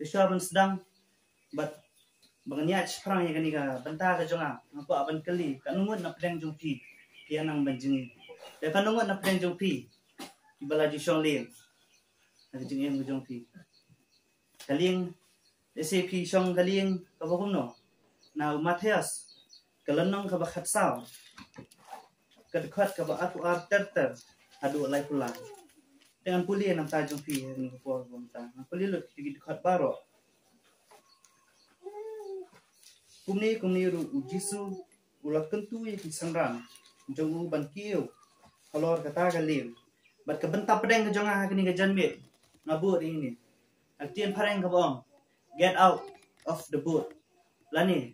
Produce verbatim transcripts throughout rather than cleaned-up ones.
Te shuwa ban sdang bad ba ngan ïaid shaphrang ïa kane ka bynta ka jong nga, nga kwah ban kylli, katno ngut na pdeng jong phi ki ïa nang ban jngi? Te katno ngut na pdeng jong phi kiba la ju shong lieng ha ka jingim ka jong phi? Ka lieng, lehse phi shong ka lieng kaba kumno? Na u Mathaios, ka lynnong kaba khatsaw, ka dkhot kaba arphew ar ter ter haduh laiphew lai. Te ngan pule na ka bynta jong phi ha kane ka por ba mynta. Ngan pule lut ki dkhot baroh. Kumne kumne ruh u Jisu u la kyntu ïa ki synran jong u ban kiew halor kata ka lieng. Bad ka bynta pdeng ka jong nga ha kane ka janmiet, nga buh ïa kane. Ka ktien phareng kaba ong, "Get out of the boat." Lane,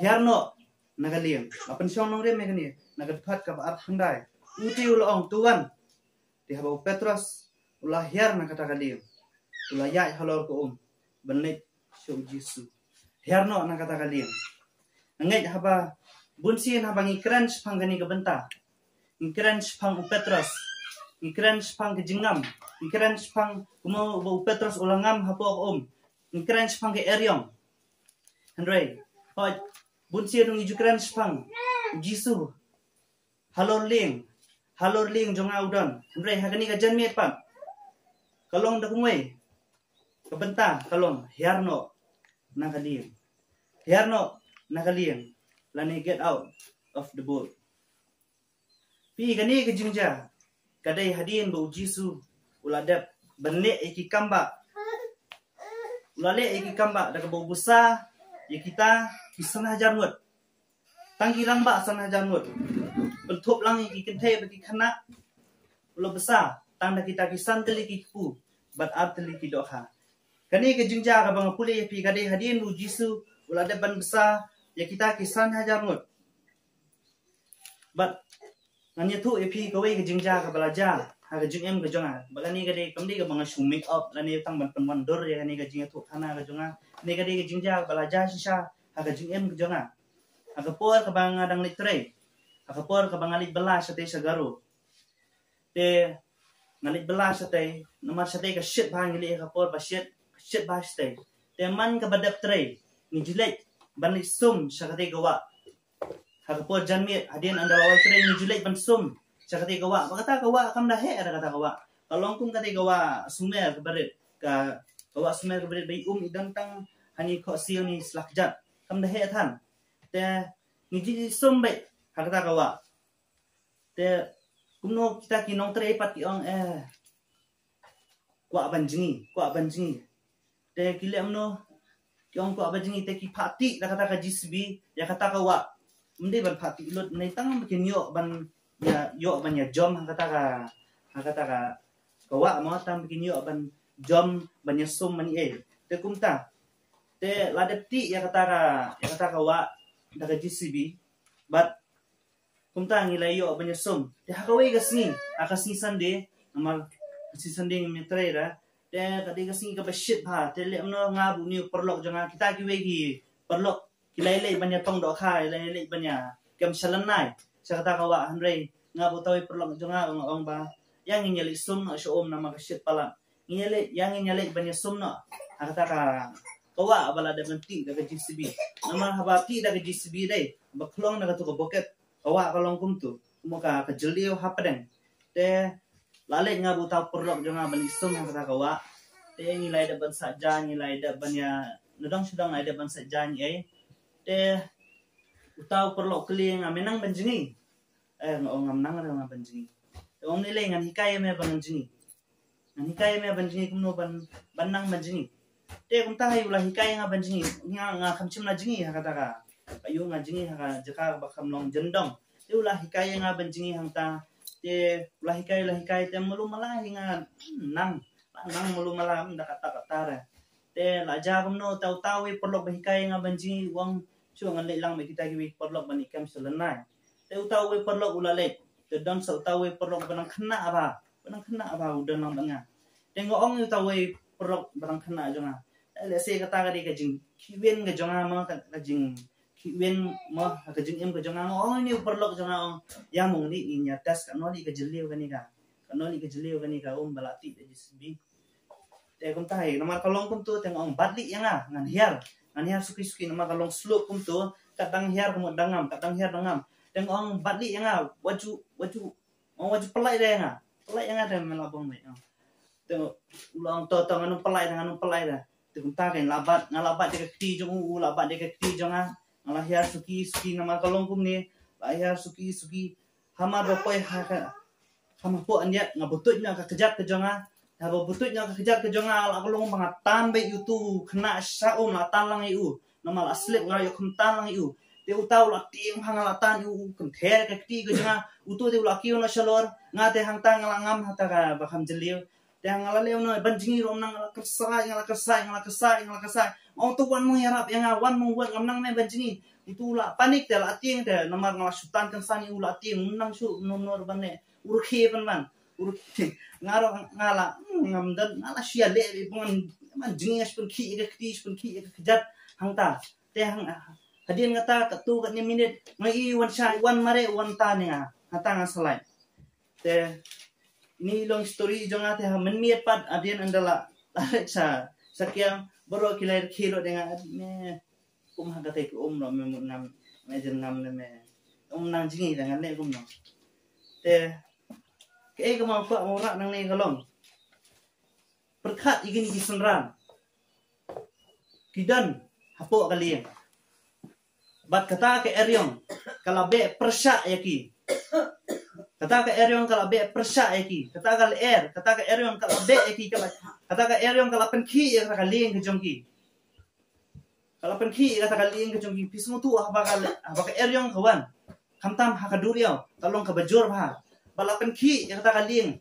"Hiar noh na ka lieng." Nga pynshong nongrim ïa kane na ka dkhot kaba arphew khyndai. U te u la ong, "To wan." Te haba u Petros u la hiar na kata ka lieng, u la ïaid halor ka um ban leit sha u Jisu. Hiar noh na kata ka lieng. Nga ngeit haba bun sien haba ngi kren shaphang kane ka bynta, ngi kren shaphang u Petros, ngi kren shaphang ka jingngam, ngi kren shaphang kumno ba u Petros u la ngam hapoh ka um, ngi kren shaphang ka eriong. Hynrei hooid, bun sien ngi ju kren shaphang u Jisu halor lieng, halor lieng jong nga u don. Hynrei ha kane ka janmiet pat ka long da kumwei ka bynta, ka long, "Hiar noh na ka lieng. Hiar noh na ka lieng." Lane, "Get out of the boat." Phi, kane ka jingjia ka dei hadien ba u Jisu u la dep ban leh ïa ki kambah. U la leh ïa ki kambah da kaba u bsa ïa kita ki san hajar ngut. Tang ki rangbah san hajar ngut. Pynthup lang ïa ki kynthei bad ki khynnah, u la bsa tang da kita ki san tylli ki kpu bad ar tylli ki dohkha. Kane ka jingjia kaba nga pule ïa phi ka dei hadien ba u Jisu u la dep ban bsa ïa kita ki san hajar ngut. Bad ngan ïathuh ïa phi kawei ka jingjia kaba la jia ha ka jingim ka jong nga. Bad kane ka dei, kam dei kaba nga shu make up lane tang ban pynwandur ïa kane ka jingïathuh khana ka jong nga. Kane ka dei ka jingjia kaba la jia shisha ha ka jingim ka jong nga. Ha ka por kaba nga dang leit trei, ha ka por kaba nga leit bylla shatei sha Garo. Te nga leit bylla shatei, namar shatei ka shit bha, ngi leit ha ka por ba shit, ka shit bha shatei. Te man kaba dep trei, ngi ju leit ban leit sum sha katei ka wah. Ha ka por janmiet, hadien ynda la wai trei, ngi ju leit ban sum sha katei ka wah. Ba kata ka wah kam da heh da kata ka wah. Ka long kum katei ka wah Sumer kaba rit, ka, ka wah Sumer kaba rit ba i um i don tang hani khohsiew ni slak jat. Kam da heh than. Te ngi ju sum beit ha kata ka wah. Te kumno kita ki nongtrei pat ki ong, eh, kwah ban jngi, kwah ban jngi. Te ki leh kumno, ki ong kwah ban jngi, te ki phah tih da kata ka J C B ïa kata ka wah. Ym dei ban phah tih lut, ym dei, tang ba kin ïoh ban ïa, ïoh ban ïa jom ha kata ka, ha kata ka, ka wah mo, tang ba kin ïoh ban jom ban ïa sum ban ïa ei. Te kumta, te la dep tih ïa kata ka, ïa kata ka wah da ka J C B. Bad kumta ngi la ïoh ban ïa sum. Te ha kawei ka sngi, ha ka sngi Sunday, namar ka sngi Sunday ngim ïa trei ra. Te ka dei ka sngi kaba shit bha, te leh kumno, nga bad une u paralok jong nga, kita kiwei ki paralok ki la ïaleit ban ïa tong dohkha, ki la ïaleit ban ïa kem sha lynnai sha kata ka wah, hynrei nga bad uta uwei u paralok jong nga u ong ba, ïa ngin ïaleit sum noh sha um namar ka shit palat. Ngin ïaleit, ïa ngin ïaleit ban ïa sum noh ha kata ka, ka wah ba la dep ban tih da ka J C B. Namar haba tih da ka J C B dei ba khlong da katu ka bucket, ka wah ka long kumtu, kumba ka, ka jylliew hapdeng. Te la leit nga bad uta u paralok jong nga ban ïa sum ha kata ka wah. Te ngi la ïa dep ban sah ja, ngi la ïa dep ban ïa, nadong shadong la ïa dep ban sah ja ngi ei. Te uta u paralok u kylli nga, "Me nang ban jngi?" Eh, nga ong, "Ngam nang re nga ban jngi." Te u ong, "Nilei, ngan hikai ïa me ba ngan jngi. Ngan hikai ïa me ban jngi, kumno ban, ban nang ban jngi." Te kumta hi u la hikai ïa nga ban jngi. Nga, nga kham shym la jngi ha kata ka, ka ïoh nga jngi ha ka jaka ba kham long jyndong. Te u la hikai ïa nga ban jngi hangta. Te u la hikai, u la hikai, te malu mala hi nga, hmm, nang, nang malu mala, hmm, da kata kata re. Te la jia kumno, te uta uwei u paralok ba hikai ïa nga ban jngi u ong, "Shu, ngan leit lang bad kita kiwei ki paralok ban ïa kem sha lynnai." Te uta uwei u paralok u la leit. Te don sa uta uwei u paralok ba nang khynnah bha, ba nang khynnah bha u don lang bad nga. Te nga ong ïa uta uwei u paralok ba nang khynnah jong nga, "Eh, lehse kata ka dei ka jingkhihwin ka jong nga mo, ka, ka jingkhihwin mo, ka jingim ka jong nga." Nga ong ïa une u paralok jong nga, ong, "Ïa mo, ngin ïa test katno lei ka jylliew kane ka, katno lei ka jylliew kane ka um ba la tih da J C B." Te kumta hi, namar ka long kumtu, te nga ong bat lieh ïa nga, ngan hiar. Ngan hiar suki suki, namar ka long slope kumtu, kat dang hiar kumut dang ngam, kat dang hiar dang ngam. Te nga ong bat lieh ïa nga, wat ju, wat ju, ong wat ju pynlait ïa nga. Pynlait ïa nga te me la bong lieh. Te u la ong to to, ngan ym pynlait, ngan ym pynlait. Te kumta kein la bat, nga la bat da ka kti jong u, u la bat da ka kti jong nga. Nga la hiar suki suki, namar ka long kumne, la hiar suki suki. Hamar ba poi ha ka, hamar poi ynda nga butuit noh ka kjat ka jong nga. Haba butuit noh ka kjat ka jong nga, la ka long ba nga tan beit ïa utu khynnah sha um, la tan lang ïa u. Namar la slip, nga ïoh khum tan lang ïa u. Te uta u la tieng bha, nga la tan ïa u, u kynther ka kti ka jong nga. Utu te u la kiew noh shalor, nga te hangta nga la ngam hangta kaba kham jylliew. Te nga la leh noh ban jngi ruh ym nang, nga la kyrsai, nga la kyrsai, nga la kyrsai, nga la kyrsai. Ong to wan mo ïarap ïa nga, wan mo, wan, ngam nang me ban jngi. Utu u la panic te la tieng te, namar nga la shu tan kynsan ïa u, la tieng, ym nang shuh, no, no, ban leh. U rkhie ban ban. U rkhie. Nga ruh nga la, hmm, ngam don, nga la shu ïaleh ban, ban jngi, nga shu pynkhih ïa ka kti, shu pynkhih ïa ka kjat hangta. Te hang, hadien kata katto katne minit nga i wan shai, wan mareh, wan tan ïa nga. Hangta nga sa lait. Te ine i long story jong nga te ha mynmiet pat hadien ynda la, la leit sha, sha kiang, baroh ki la rkhie lut ïa nga, me kum ha kata ka um noh me mut ngam, me jen ngam ne me um nang jngi da ngan leh kumno. Te kaei kaba nga kwah ban rah nangne ka long, pyrkhat ïa kine ki synran ki don hapoh ka lieng. Bad kata ka eriong ka la beh pyrshah ïa ki. Kata ka eriong ka la beh pyrshah ïa ki. Kata ka lyer, kata ka eriong ka la beh ïa ki, ka la, kata ka eriong ka la pynkhih ïa kata ka lieng ka jong ki. Ka la pynkhih ïa kata ka lieng ka jong ki. Phi sngewthuh haba ka, haba ka eriong ka wan, khamtam ha ka duriaw ka long kaba jur bha, ba la pynkhih ïa kata ka lieng.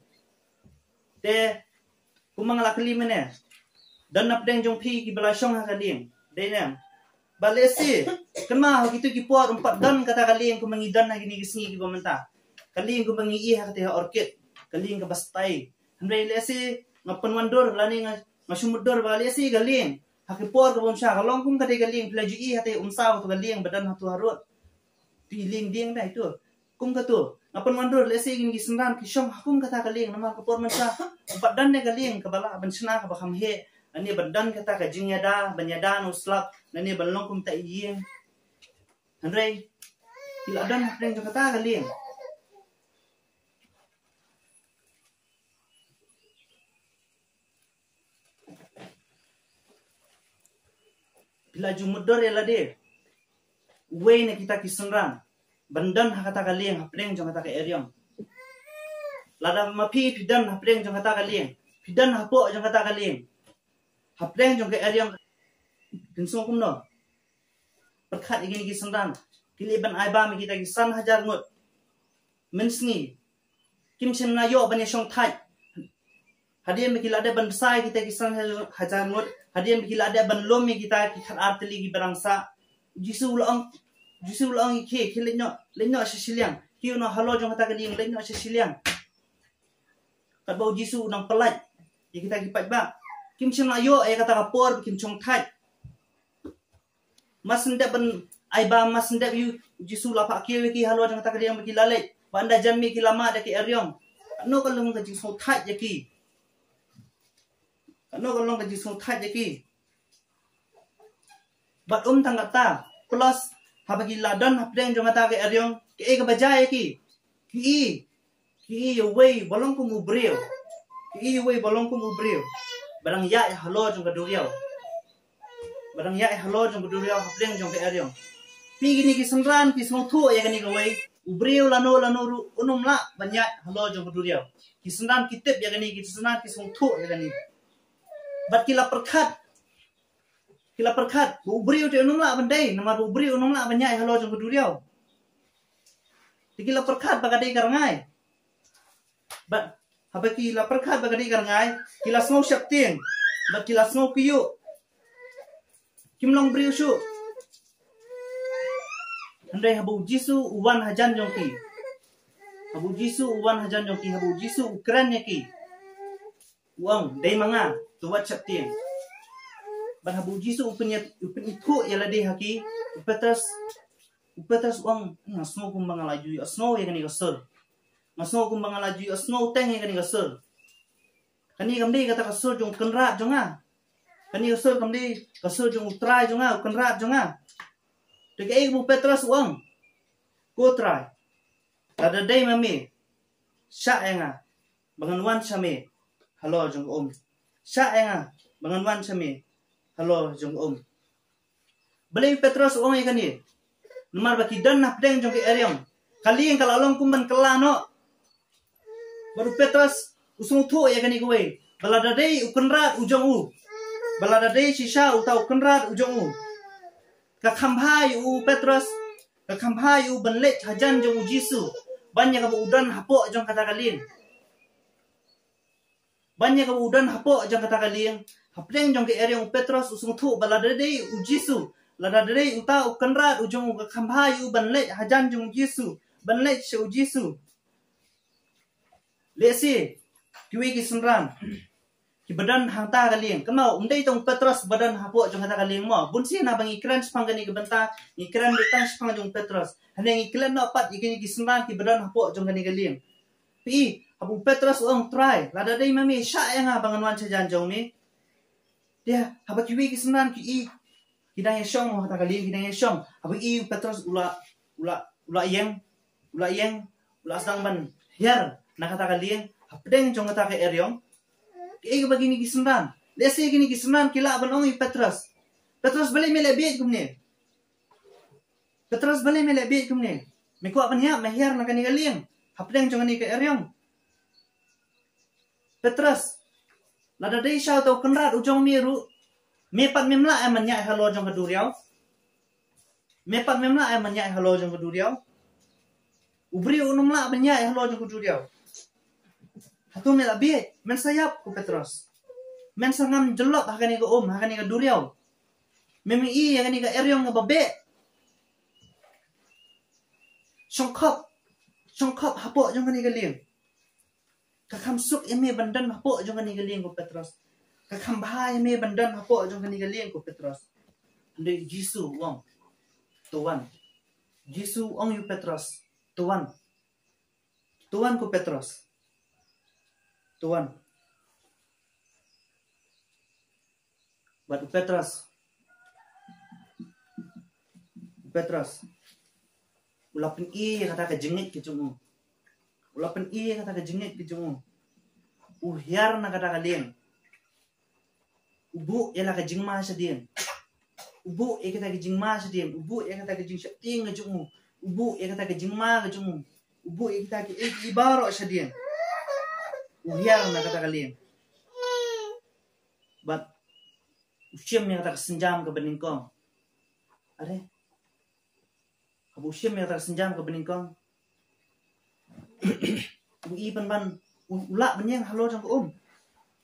Te kumba nga la kylli mynne, don na pdeng jong phi kiba la shong ha ka lieng? Dei ne em? Ba lehse kynmaw ha kito ki por ym pat don kata ka lieng kumba ngi don ha kine ki sngi kiba mynta. Ka lieng kumba ngi ïohi ha kata ha orchid, ka lieng kaba style. Hynrei lehse nga pynwandur lane nga, nga shu mutdur ba lehse ka lieng ha ki por kaba ym shai ka long kum kata ka lieng phi la ju ïohi ha kata um saw, to ka lieng ba don hato harud. Te i lieng dieng dei to. Kum kato, nga pynwandur lehse kine ki synran ki shong ha kum kata ka lieng, namar ka por mynshwa ym pat don ne ka lieng kaba lah ban shna kaba kham heh, lane ban don kata ka jingïada, ban ïada na u slap, lane ban long kum ta i ïing. Hynrei ki la don hapdeng jong kata ka lieng. Phi la ju mutdur ïa lade, uwei na kita ki synran, ban don ha kata ka lieng hapdeng jong kata ka eriong. Lada ma phi, phi don hapdeng jong kata ka lieng, phi don hapoh jong kata ka lieng, hapdeng jong ka eriong, phin sngew kumno? Pyrkhat ïa kine ki synran, ki leh ban ai bam ïa kita ki san hajar ngut mynsngi. Kim shym la ïoh ban ïa shong thait. Hadien ba ki la dep ban bsa ïa kita ki san hajar ngut, hadien ba ki la dep ban lum ïa kita ki khatar tylli kiba dang sah, U Jisu u la ong, U Jisu u la ong ïa ki, ki leit noh, leit noh sha shiliang. Kiew noh halor jong kata ka lieng, leit noh sha shiliang. Katba U Jisu u nang pyllait ïa kita ki paidbah, kim shym la ïoh ïa kata ka por ba kin shong thait. Mar shen dep ban ai bam, mar shen dep, U Jisu u la phah kiew ïa ki halor jong kata ka lieng ba ki la leit. Ba ynda jan miet ki la mad da ka eriong. Katno ka long ka jingsngewthait ïa ki. Katno ka long ka jingsngewthait ïa ki. Bad ym tang kata, plus haba ki la don hapdeng jong kata ka eriong, kaei kaba jia ïa ki? Ki i, ki i ïa uwei ba long kum u briew. Ki i ïa uwei ba long kum u briew ba dang ïaid halor jong ka duriaw. Ba dang ïaid halor jong ka duriaw hapdeng jong ka eriong. Phi kine ki synran phi sngewthuh ïa kane kawei, u briew lano lano ruh un ym lah ban ïaid halor jong ka duriaw. Ki synran ki tip ïa kane, ki synran ki sngewthuh ïa kane. Bad ki la pyrkhat, ki la pyrkhat ba u briew te un ym lah ban dei, namar ba u briew un ym lah ban ïaid halor jong ka duriaw. Te ki la pyrkhat ba ka dei ka rngai. Bad haba ki la pyrkhat ba ka dei ka rngai, ki la sngew sheptieng, bad ki la sngew kyiuh. Kim long briew shuh. Hynrei haba U Jisu u wan hajan jong ki, haba U Jisu u wan hajan jong ki, haba U Jisu u kren ïa ki, u ong, dei ma nga, to wat sheptieng. Bad haba U Jisu u pynïa, u pynithuh ïa lade ha ki, u Petros, u Petros u ong, nga sngew kumba nga la ju ïohsngew ïa kane ka sur. Nga sngew kumba nga la ju ïohsngew teng ïa kane ka sur. Kane kam dei kata ka sur jong u kynrad jong nga. Kane ka sur kam dei ka sur jong u trai jong nga, u kynrad jong nga. Te kaei kaba u Petros u ong? Ko Trai, lada dei ma me, shah ïa nga ba ngan wan sha me halor jong ka um. Shah ïa nga ba ngan wan sha me halor jong ka um. Balei u Petros u ong ïa kane? Namar ba ki don hapdeng jong ka eriong. Ka lieng ka la long kum ban kylla noh. Bad u Petros u sngewthuh ïa kane kawei, ba lada dei u kynrad u jong u, ba lada dei shisha uta u kynrad u jong u, ka kham bha ïa u Petros, ka kham bha ïa u ban leit hajan jong u Jisu ban ïa kaba u don hapoh jong kata ka lieng. Ban ïa kaba u don hapoh jong kata ka lieng. Hapdeng jong ka eriong u Petros u sngewthuh ba lada dei u Jisu, lada dei uta u kynrad u jong u, ka kham bha ïa u ban leit hajan jong u Jisu, ban leit sha u Jisu. Lehse kiwei ki synran kiba don hangta ka lieng. Kumno, ym dei tang u Petros ba don hapoh jong kata ka lieng mo. Bun sien haba ngi kren shaphang kane ka bynta, ngi kren beit tang shaphang jong u Petros. Hynrei ngi klet noh pat ïa kine ki synran kiba don hapoh jong kane ka lieng. Phi i, haba u Petros u ong, Trai, lada dei ma me, shah ïa nga ba ngan wan sha jan jong me. Te haba kiwei ki synran ki i, ki dang ïashong ha kata ka lieng, ki dang ïashong. Haba i u Petros u la, u la, u la ïeng, u la ïeng, u la sdang ban hiar na kata ka lieng hapdeng jong kata ka eriong. Kaei kaba kine ki synran? Lehse kine ki synran ki lah ban ong ïa u Petros, Petros, balei me leh bieit kumne? Petros, balei me leh bieit kumne? Me kwah ban ïap, me hiar na kane ka lieng hapdeng jong kane ka eriong. Petros, lada dei shisha uta u kynrad u jong me ruh, me pat mem lah ban ïaid halor jong ka duriaw. Me pat mem lah ban ïaid halor jong ka duriaw. U briew un ym lah ban ïaid halor jong ka duriaw. Hato me la bieit? Men sa ïap, ko Petros. Men sa ngam jyllop ha kane ka um, ha kane ka duriaw. Mem i ïa kane ka eriong kaba beh. Shongkhop, shongkhop hapoh jong kane ka lieng. Ka kham suk ïa me ban don hapoh jong kane ka lieng, ko Petros. Ka kham bha ïa me ban don hapoh jong kane ka lieng, ko Petros. Hynrei u Jisu u ong, to wan. U Jisu u ong ïa u Petros, to wan. To wan, ko Petros. To wan. Bad u Petros, u Petros u la pyni ïa kata ka jingngeit ka jong u. U la pyni ïa kata ka jingngeit ka jong u. U hiar na kata ka lieng. U buh ïa la ka jingma shadien. U buh ïa kata ka jingma shadien. U buh ïa kata ka jingsheptieng ka jong u. U buh ïa kata ka jingma ka jong u. U buh ïa kata ka, ïa, ïa baroh shadien. U hiar na kata ka lieng. Bad u shim ïa kata ka sienjam kaba nyngkong. Are. Haba u shim ïa kata ka sienjam kaba nyngkong, u i pynban, u, u lah ban ïeng halor jong ka um.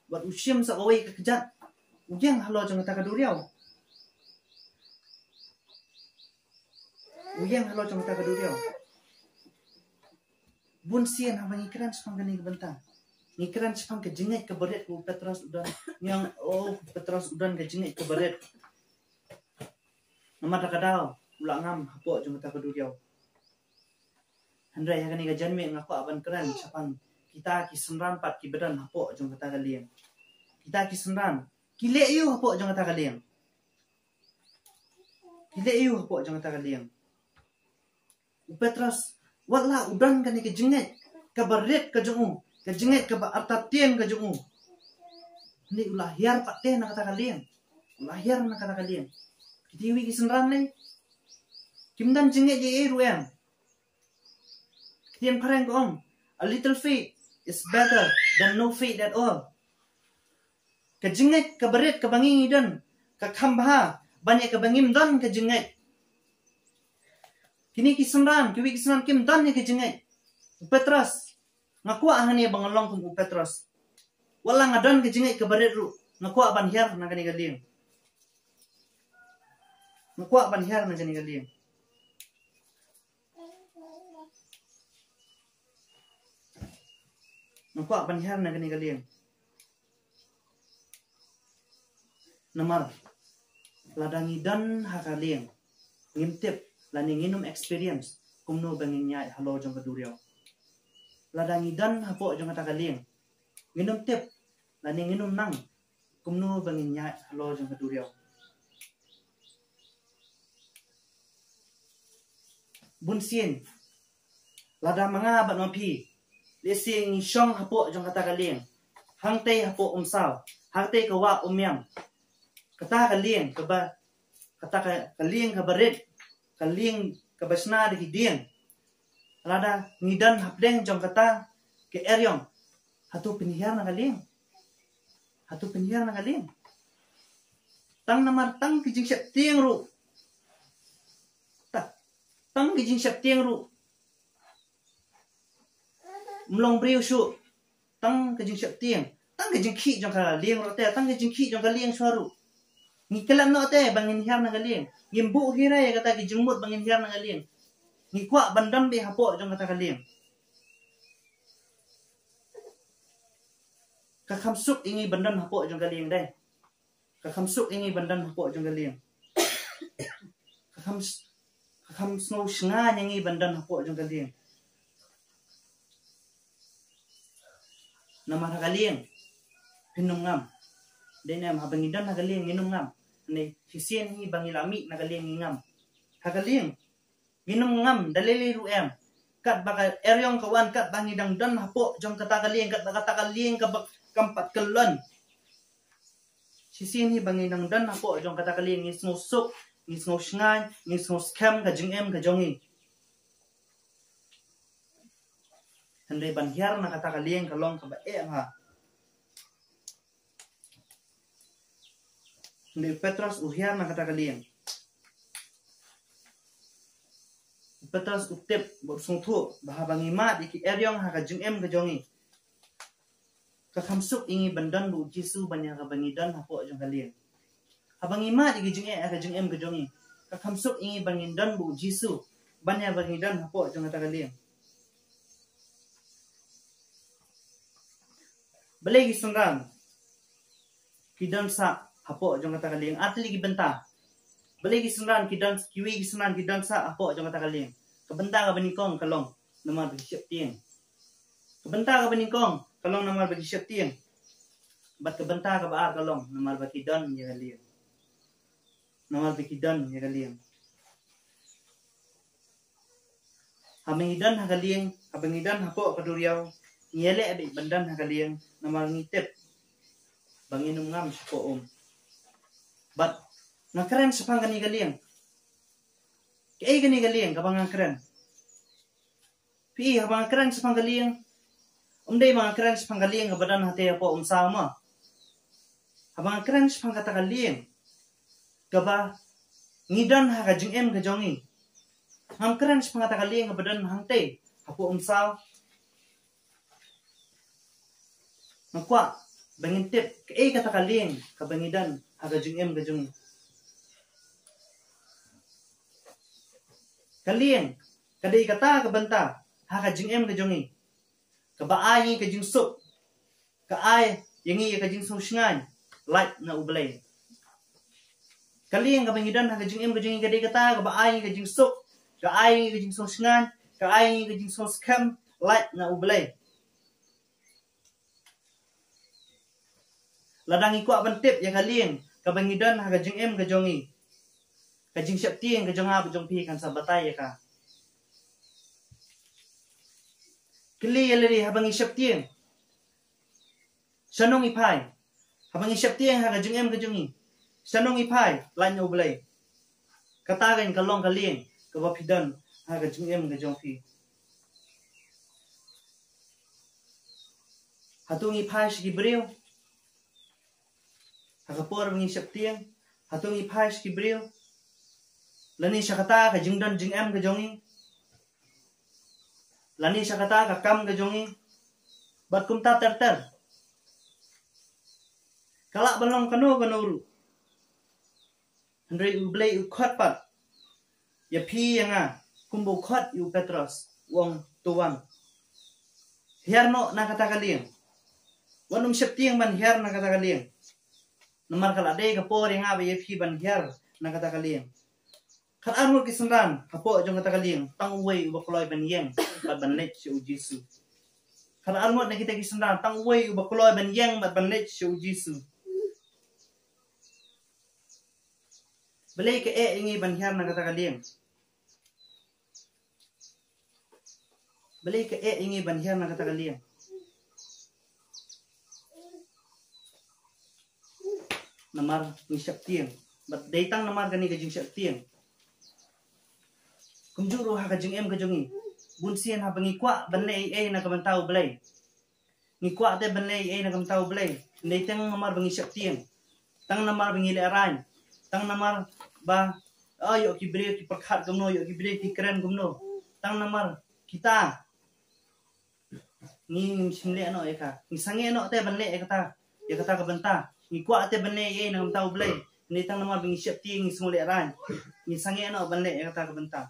Bad u shim sa kawei ka kjat, u ïeng halor jong kata ka duriaw. U ïeng halor jong kata ka duriaw. Bun sien haba ngi kren shaphang kane ka bynta, ngi kren shaphang ka jingngeit kaba rit kaba u Petros u don. Ngi ong, oh, u Petros u don ka jingngeit kaba rit. Namar kata ka daw u la ngam hapoh jong kata ka duriaw. Hynrei ha kane ka janmiet nga kwah ban kren shaphang kita ki synran pat kiba don hapoh jong kata ka lieng. Kita ki synran ki leh aiu hapoh jong kata ka lieng? Ki leh aiu hapoh jong kata ka lieng? U Petros, wat la u don kane ka jingngeit kaba rit ka jong u, ka jingngeit kaba artatien ka jong u, hynrei u la hiar pat te na kata ka lieng. U la hiar na kata ka lieng. Kita kiwei ki synran lei, kim don jingngeit ei ei ruh em. Ktien phareng ka ong, a little faith is better than no faith at all. Ka jingngeit kaba rit kaba ngi ngi don, ka kham bha ban ïa kaba ngim don ka jingngeit. Kine ki synran, kiwei ki synran kim don ïa ka jingngeit. U Petros, nga kwah hangne ba nga long kum u Petros. Wat la nga don ka jingngeit kaba rit ruh, nga kwah ban hiar na kane ka lieng. Nga kwah ban hiar na kane ka lieng. Nga kwah ban hiar na kane ka lieng. Namar lada ngi don ha ka lieng, ngim tip, lane ngin ym experience kumno ba ngin ïaid halor jong ka duriaw. Lada ngi don hapoh jong kata ka lieng, ngin ym tip Lane ngin ym nang kumno ba ngin ïaid halor jong ka duriaw. Bun sien, lada ma nga bad ma phi, lehse ngi shong hapoh jong kata ka lieng, hangtei hapoh Umsaw, hangtei ka wah Umiam, kata ka lieng kaba, kata ka, ka lieng kaba rit, ka lieng kaba shna da ki dieng. Lada ngi don hapdeng jong kata ka eriong, hato phin hiar na ka lieng? Hato phin hiar na ka lieng? Tang namar tang ki jingsheptieng ruh, ta-, tang ki jingsheptieng ruh ym long briew shuh. Tang ka jingsheptieng, tang ka jingkhih jong ka lieng ruh te, tang ka jingkhih jong ka lieng shuwa ruh. Ngi klet noh te ba ngin hiar na ka lieng. Ngim buh hi re ïa kata ki jingmut ba ngin hiar na ka lieng. Ngi kwah ban don beit hapoh jong kata ka lieng. Ka kham suk ïa ngi ban don hapoh jong ka lieng dei. Ka kham suk ïa ngi ban don hapoh jong ka lieng. Ka kham s-, ka kham sngew shngaiñ ïa ngi ban don hapoh jong ka lieng. Namar ha ka lieng phin ym ngam. Dei ne em, haba ngi don ha ka lieng ngin ym ngam. Ne shisien hi ba ngi la mih na ka lieng ngi ngam. Ha ka lieng ngin ym ngam da lei lei ruh em. Katba ka eriong ka wan, katba ngi dang don hapoh jong kata ka lieng, katba kata ka lieng kaba kam pat kyllon. Shisien hi ba ngi dang don hapoh jong kata ka lieng ngi sngew suk, ngi sngew shngaiñ, ngi sngew skhem ka jingim ka jong ngi. Hynrei ban hiar na kata ka lieng ka long kaba eh bha. Hynrei u Petros u hiar na kata ka lieng. U Petros u tip bad u sngewthuh ba haba ngi mad ïa ki eriong ha ka jingim ka jong ngi, ka kham suk ïa ngi ban don bad u Jisu ban ïa kaba ngi don hapoh jong ka lieng. Haba ngi mad ïa ki jingeh ha ka jingim ka jong ngi, ka kham suk ïa ngi ban ngin don bad u Jisu ban ïa ba ngi don hapoh jong kata ka lieng. Balei ki synran ki don sah hapoh jong kata ka lieng? Ar tylli ki bynta. Balei ki synran ki don, kiwei ki synran ki don sah hapoh jong kata ka lieng? Ka bynta kaba nyngkong ka long namar ba ki sheptieng. Ka bynta kaba nyngkong ka long namar ba ki sheptieng. Bad ka bynta kaba ar ka long namar ba ki don ïa ka lieng. Namar ba ki don ïa ka lieng. Haba ngi don ha ka lieng, haba ngi don hapoh ka duriaw, ngi ïaleh beit ban don ha ka lieng namar ngi tip ba ngin ym ngam shapoh um. Bad nga kren shaphang kane ka lieng. Kaei kane ka lieng kaba nga kren? Phi i, haba nga kren shaphang ka lieng, ym dei ba nga kren shaphang ka lieng kaba don hatei hapoh Umsaw mo. Haba nga kren shaphang kata ka lieng kaba ngi don ha ka jingim ka jong ngi, ngam kren shaphang kata ka lieng kaba don hangtei hapoh Umsaw. Nga kwah ba ngin tip kaei kata ka lieng kaba ngi don ha ka jingim ka jong ngi. Ka lieng ka dei kata ka bynta ha ka jingim ka jong ngi kaba ai ngi ka jingsuk, ka ai ïa ngi ïa ka jingsngewshngaiñ lait na U Blei. Ka lieng kaba ngi don ha ka jingim ka jong ngi ka dei kata kaba ai ngi ka jingsuk, ka ai ngi ka jingsngewshngaiñ, ka ai ngi ka jingsngewskhem lait na U Blei. Lada ngi kwah ban tip ïa ka lieng kaba ngi don ha ka jingim ka jong ngi, ka jingsheptieng ka jong nga bad jong phi kan sa batai ïa ka. Kylli ïa lade, haba ngi sheptieng, shano ngi phai? Haba ngi sheptieng ha ka jingim ka jong ngi, shano ngi phai lait na U Blei? Kata kan ka long ka lieng kaba phi don ha ka jingim ka jong phi. Hato ngi phai sha ki briew? Ha ka por ba ngi sheptieng, hato ngi phai sha ki briew? Lane sha kata ka jingdon jingem ka jong ngi? Lane sha kata ka kam ka jong ngi? Bad kumta ter ter. Ka lah ban long kano kano ruh. Hynrei U Blei u khot pat ïa phi ïa nga kumba u khot ïa u Petros, u ong, to wan, hiar noh na kata ka lieng. Wat nym sheptieng ban hiar na kata ka lieng. Namar ka la dei ka por ïa nga bad ïa phi ban hiar na kata ka lieng. Khatar ngut ki synran hapoh jong kata ka lieng, tang uwei uba kloi ban ïeng bad ban leit sha U Jisu. Khatar ngut na kita ki synran, tang uwei uba kloi ban ïeng bad ban leit sha u Jisu. Balei ka eh ïa ngi ban hiar na kata ka lieng? Balei ka eh ïa ngi ban hiar na kata ka lieng? Namar ngi sheptieng. Bad dei tang namar kane ka jingsheptieng. Kumjuh ruh ha ka jingim ka jong ngi, bunsien haba ngi kwah ban leh ei ei na ka bynta U Blei, ngi kwah te ban leh ei ei na ka bynta U Blei, dei tang namar ba ngi sheptieng, tang namar ba ngi lehraiñ, tang namar ba, oh, ïoh ki briew ki pyrkhat kumno, ïoh ki briew ki kren kumno, tang namar kita. Ngi ngim shym leh noh ïa ka. Ngi sangeh noh te ban leh ïa kata, ïa kata ka bynta. Ngi kwah te ban leh ei ei na ka bynta U Blei, dei tang namar ba ngi sheptieng, ngi sngewlehraiñ. Ngi sangeh noh ban leh ïa kata ka bynta.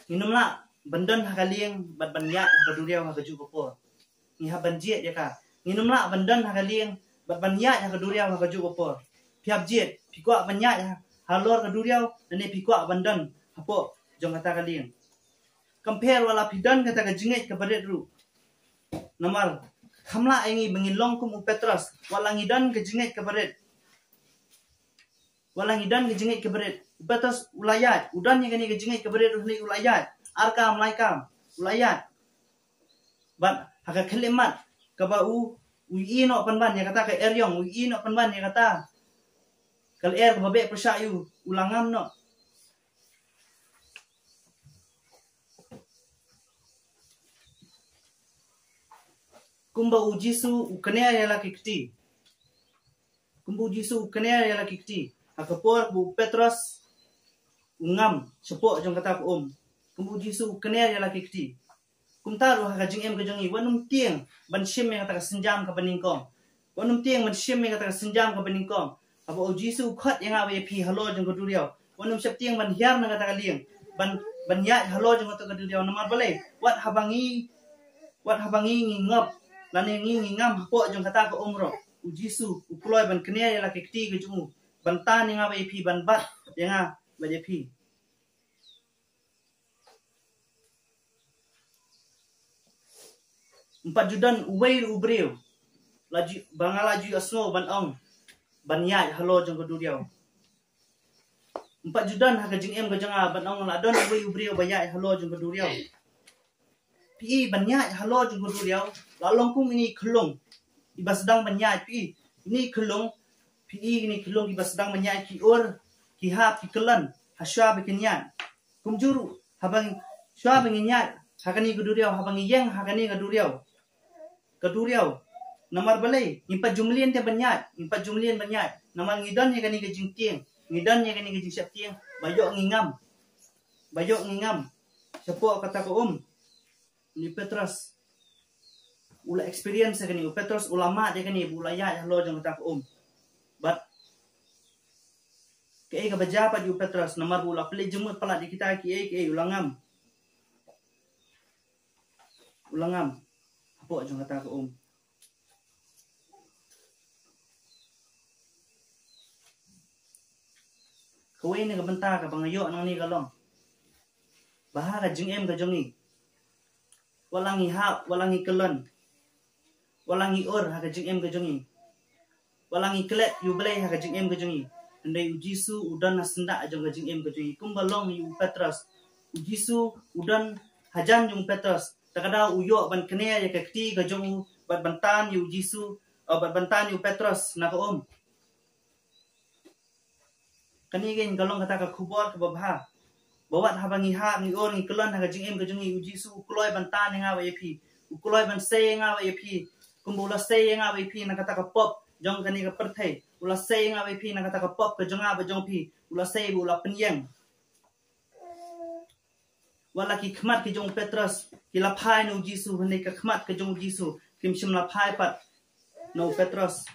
Ngin ym lah ban don ha ka lieng bad ban ïaid ha ka duriaw ha kajuh ka por. Ngi hap ban jied ïa ka. Ngin ym lah ban don ha ka lieng bad ban ïaid ha ka duriaw ha kajuh ka por. Phi hap jied, phi kwah ban ïaid ha, halor ka duriaw, lane phi kwah ban don hapoh jong kata ka lieng. Kam pher wat la phi don kata ka jingngeit kaba rit ruh. Namar kham lah ïa ngi ba ngin long kum u Petros, wat la ngi don ka jingngeit kaba rit. Wat la ngi don ka jingngeit kaba rit. U Petros u la ïaid, u don ïa kane ka jingngeit kaba rit ruh, u la ïaid. Ar kam, lai kam, u la ïaid. Bad ha ka khyllipmat kaba u, u ïohi noh pynban ïa kata ka eriong, u ïohi noh pynban ïa kata ka lyer kaba beh pyrshah ïa u, u la ngam noh. Kumba u Jisu u kner ïa la ki kti. Kumba u Jisu u kner ïa la ki kti. Ha ka por ba u Petros u ngam shapoh jong kata ka um, kumba u Jisu u kner ïa la ki kti. Kumta ruh ha ka jingim ka jong ngi, wat nym tieng ban shim ïa kata ka sienjam kaba nyngkong. Wat nym tieng ban shim ïa kata ka sienjam kaba nyngkong. Haba u Jisu u khot ïa nga bad ïa phi halor jong ka duriaw, wat nym sheptieng ban hiar na kata ka lieng, ban, ban ïaid halor jong kata ka duriaw. Namar balei? Wat haba ngi, wat haba ngi ngi ngop, lane ngi ngi ngam hapoh jong kata ka um ruh, u Jisu u kloi ban kner ïa la ki kti ka jong u, ban tan ïa nga bad ïa phi, ban bat ïa nga bad ïa phi. Ym pat ju don uwei u briew la ju, ba nga la ju ïohsngew ban ong ban ïaid halor jong ka duriaw. Ym pat ju don ha ka jingim ka jong nga ban ong la don uwei u briew ba ïaid halor jong ka duriaw. Phi i, ban ïaid halor jong ka duriaw la long kum ine i khyllung iba sdang ban ïaid. Phi i, ine i khyllung, phi i, ine i khyllung iba sdang ban ïaid, ki ur, ki hap, ki kyllon ha shuwa ba kin ïaid. Kumjuh ruh haba ngi, shuwa ba ngin ïaid ha kane ka duriaw, haba ngi ïeng ha kane ka duriaw, ka duriaw. Namar balei? Ngim pat ju mlien te ban ïaid, ngim pat ju mlien ban ïaid. Namar ngi don ïa kane ka jingtieng, ngi don ïa kane ka jingsheptieng ba ïoh ngi ngam, ba ïoh ngi ngam shapoh kata ka um. Une u Petros u la experience ïa kane, u Petros u la mad ïa kane ba u la ïaid halor jong kata ka um. Bad kaei kaba jia pat ïa u Petros, namar ba u la plie jingmut palat ïa kita kiei kiei, u la ngam. U la ngam hapoh jong kata ka um. Kawei na ka bynta kaba nga ïoh nangne ka long ba ha ka jingim ka jong ngi, wat la ngi hap, wat la ngi kyllon, wat la ngi ur ha ka jingim ka jong ngi, wat la ngi klet ïa U Blei ha ka jingim ka jong ngi, hynrei u Jisu u don ha syndah jong ka jingim ka jong ngi. Kumba long ïa u Petros, u Jisu u don hajan jong u Petros. Ta ka daw u ïoh ban kner ïa ka kti ka jong u bad ban tan ïa u Jisu, eh, bad ban tan ïa u Petros na ka um. Kane kein ka long kata ka khubor kaba bha, ba wat haba ngi hap, ngi ur, ngi kyllon ha ka jingim ka jong ngi, u Jisu u kloi ban tan ïa nga bad ïa phi, u kloi ban sei ïa nga bad ïa phi. Kumba u la sei ïa nga bad ïa phi na kata ka pop jong kane ka pyrthei, u la sei ïa nga bad ïa phi na kata ka pop ka jong nga bad jong phi, u la sei bad u la pynïeng. Wat la ki khmat ki jong u Petros ki la phai na u Jisu, hynrei ka khmat ka jong u Jisu kim shym la phai pat na u Petros.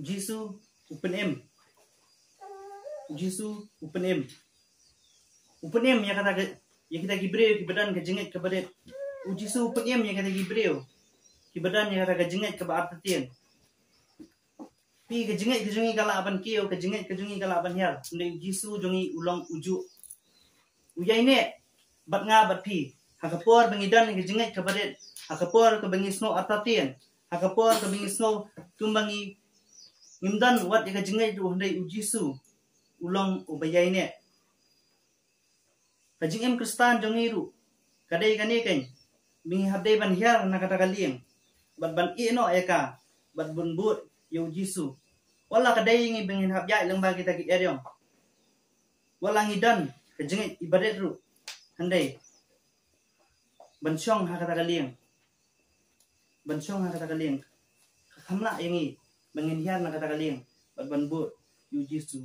U Jisu u pynim. U Jisu u pynim. U pynim ïa kata ka, ïa kita ki briew kiba don ka jingngeit kaba rit. U Jisu u pynim ïa kita ki briew kiba don ïa kata ka jingngeit kaba artatien. Phi, ka jingngeit ka jong ngi ka lah ban kiew, ka jingngeit ka jong ngi ka lah ban hiar. Hynrei u Jisu jong ngi u long ujuh. U ïaineh bad nga bad phi ha ka por ba ngi don ïa ka jingngeit kaba rit, ha ka por kaba ngi sngew artatien, ha ka por kaba ngi sngew kumba ngi, ngim don wat ïa ka jingngeit ruh, hynrei u Jisu u long uba ïaineh. Ka jingim Khristan jong ngi ruh ka dei kane keiñ, ba ngi hap dei ban hiar na kata ka lieng bad ban ïeh noh ïa ka, bad ban bud ïa u Jisu. Wat la ka dei ngi ba ngin hap ïaid lyngba kita ki eriong, wat la ngi don ka jingngeit iba rit ruh, hynrei ban shong ha kata ka lieng, ban shong ha kata ka lieng, ka kham lah ïa ngi ba ngin hiar na kata ka lieng bad ban bud ïa u Jisu.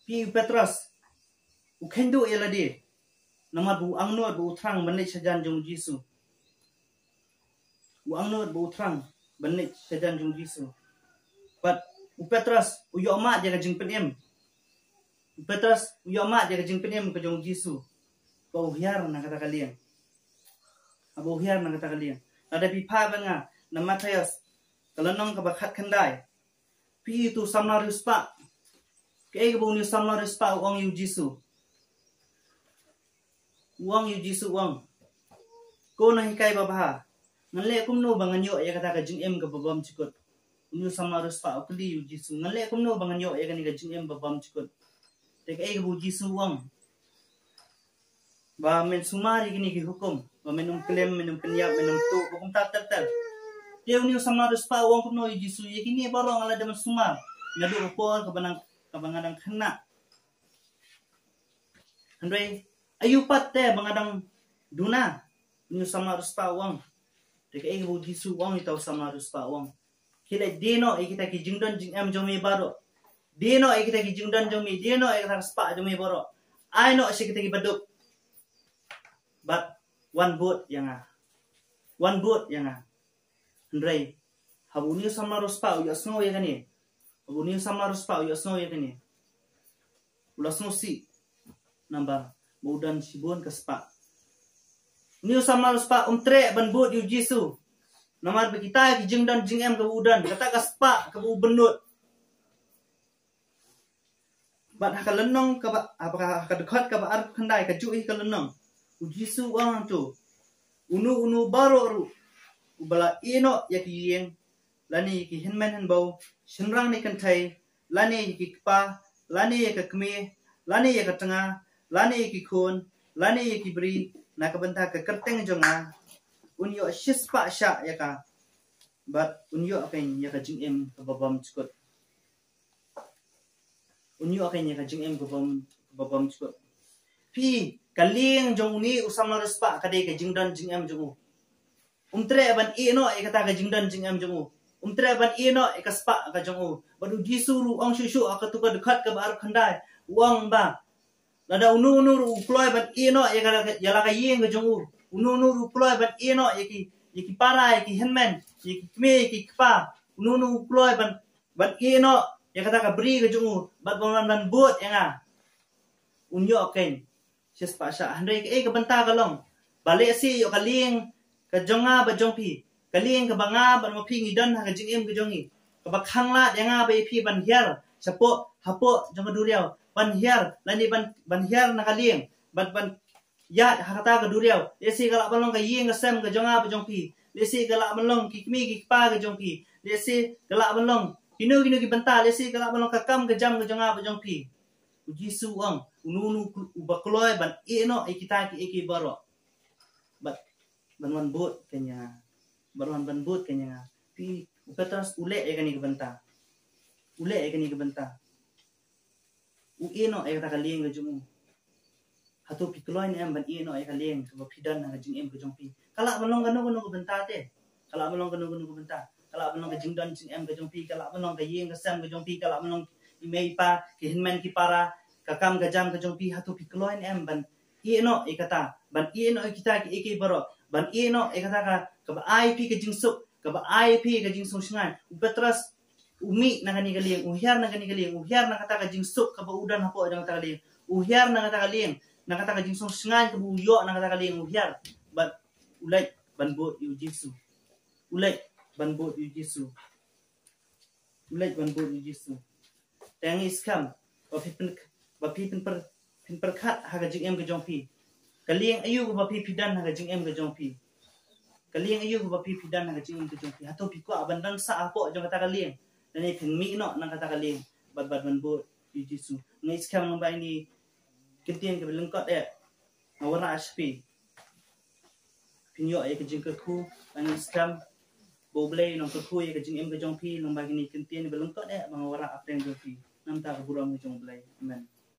Phi, u Petros u kheiñ duh ïa lade, namar ba u angnud ba u thrang ban leit shajan jong u Jisu. U angnud ba u thrang ban leit shajan jong u Jisu. Bad u Petros u ïoh mad ïa ka jingpynim. U Petros u ïoh mad ïa ka jingpynim ka jong u Jisu, ba u hiar na kata ka lieng. Ba u hiar na kata ka lieng. Lada phi phai bad nga na Mathaios ka lynnong kaba khatkhyndai. Phi, utu samla riewspah, kaei kaba une u samla riewspah u ong ïa u Jisu? U ong ïa u Jisu, u ong, "Ko nonghikai babha, ngan leh kumno ba ngan ïoh ïa kata ka jingim kaba bymjukut?" Une u samla riewspah u kylli ïa u Jisu, "Ngan leh kumno ba ngan ïoh ïa kane ka jingim ba bymjukut?" Te kaei kaba u Jisu u ong? "Ba men sumar ïa kine ki hukum, ba men ym klim, men ym pynïap, men ym tuh, ba kumta ter ter." Te une u samla riewspah u ong kumno ïa u Jisu? "Ïa kine baroh nga la dep ban sumar naduh ka por kaba nang, kaba nga dang khynnah. Hynrei aïu pat te ba nga dang duna?" Une u samla riewspah u ong. Te kaei kaba u Jisu u ong ïa uta u samla riewspah? U ong, "Khie leit die noh ïa kita ki jingdon jingem jong me baroh. Die noh ïa kita ki jingdon jong me, die noh ïa kata ka spah jong me baroh. Ai noh sha kita ki baduk. Bad wan bud ïa nga. Wan bud ïa nga." Hynrei haba une u samla riewspah u ïohsngew ïa kane, haba une u samla riewspah u ïohsngew ïa kane, u la sngewsih, namar ba u don shibun ka spah. Une u samla riewspah um treh ban bud ïa u Jisu, namar ba kita ki jingdon jingem kaba u don, kata ka spah kaba u bynnud. Bad ha ka lynnong kaba, ha ka, ha ka dkhot kaba arphew khyndai, kajuh hi ka lynnong, u Jisu u ong hangto, "Uno uno baroh ruh uba la ïeh noh ïa ki ïing, lane ïa ki hynmen hynbew, shynrang ne kynthei, lane ïa ki kpa, lane ïa ka kmie, lane ïa ka tnga, lane ïa ki khun, lane ïa ki briew, na ka bynta ka kyrteng jong nga, un ïoh shispah shah ïa ka, bad un ïoh keiñ ïa ka jingim kaba bymjukut. Un ïoh keiñ ïa ka jingim kaba bym, kaba bymjukut." Phi, ka lieng jong une u samla riewspah ka dei ka jingdon jingem jong u. Um treh ban ïeh noh ïa kata ka jingdon jingem jong u. Um treh ban ïeh noh ïa ka spah ka jong u. Bad u Jisu ruh u ong shuh shuh ha kato ka dkhot kaba arphew khyndai, u ong ba lada uno uno ruh u kloi ban ïeh noh ïa ka, ïa la ka ïing ka jong u, uno uno ruh u kloi ban ïeh noh ïa ki, ïa ki para, ïa ki hynmen, ïa ki kmie, ïa ki kpa, uno uno u kloi ban, ban ïeh noh ïa kata ka bri ka jong u, bad ban, ban, ban bud ïa nga, un ïoh keiñ shispah shah. Hynrei kaei ka bynta ka long? Ba lehse ïoh ka lieng ka jong nga bad jong phi, ka lieng kaba nga bad ma phi ngi don ha ka jingim ka jong ngi, kaba khanglad ïa nga bad ïa phi ban hiar shapoh, hapoh jong ka duriaw, ban hiar, lane ban, ban hiar na ka lieng, ban, ban ïaid ha kata ka duriaw. Lehse ka lah ban long ka ïing ka sem ka jong nga bad jong phi. Lehse ka lah ban long ki kmie ki kpa ka jong phi. Lehse ka lah ban long kino kino ki bynta, lehse ka lah ban long ka kam ka jam ka jong nga bad jong phi. U Jisu u ong, uno uno uba kloi ban ïeh noh ïa kita kiei kiei baroh, bad ban wan bud keiñ ïa nga. Ban wan ban bud keiñ ïa nga. Phi, u Petros u leh ïa kane ka bynta. U leh ïa kane ka bynta. U ïeh noh ïa kata ka lieng ka jong u. Hato phi kloi ne em ban ïeh noh ïa ka lieng kaba phi don ha ka jingim ka jong phi? Ka lah ban long kano kano ka bynta te. Ka lah ban long kano kano ka bynta. Ka lah ban long ka jingdon jingem ka jong phi, ka lah ban long ka ïing ka sem ka jong phi, ka lah ban long i mei i pa, ki hynmen ki para, ka kam ka jam ka jong phi. Hato phi kloi ne em ban ïeh noh ïa kata, ban ïeh noh ïa kita kiei kiei baroh, ban ïeh noh ïa kata ka, kaba ai phi ka jingsuk, kaba ai phi ka jingsuk shngaiñ? U Petros u mih na kane ka lieng, u hiar na kane ka lieng, u hiar na kata ka jingsuk kaba u don hapoh jong kata ka lieng, u hiar na kata ka lieng, na kata ka jingsngewsih kaba u ïoh na kata ka lieng u hiar, bad u leit ban bud ïa u Jisu. U leit ban bud ïa u Jisu. U leit ban bud ïa u Jisu. Te nga ngeit skhem ba phi pyn, ba phi pynpyr, pynpyrkhat ha ka jingim ka jong phi. Ka lieng aïu kaba phi phi don ha ka jingim ka jong phi? Ka lieng aïu kaba phi phi don ha ka jingim ka jong phi? Hato phi kwah ban don sah hapoh jong kata ka lieng? Lane phin mih noh na kata ka lieng bad, bad ban bud ïa u Jisu. Nga ngeit skhem lyngba ine i kyntien kaba lyngkot eh, nga wanrah sha phi. Phin ïoh ïa ka jingkyrkhu, nga ngeit skhem ba U Blei un nang kyrkhu ïa ka jingim ka jong phi lyngba kine ki kyntien ba lyngkot eh ba nga wanrah hapdeng jong phi. Namar ka burom ka jong U Blei. Amen.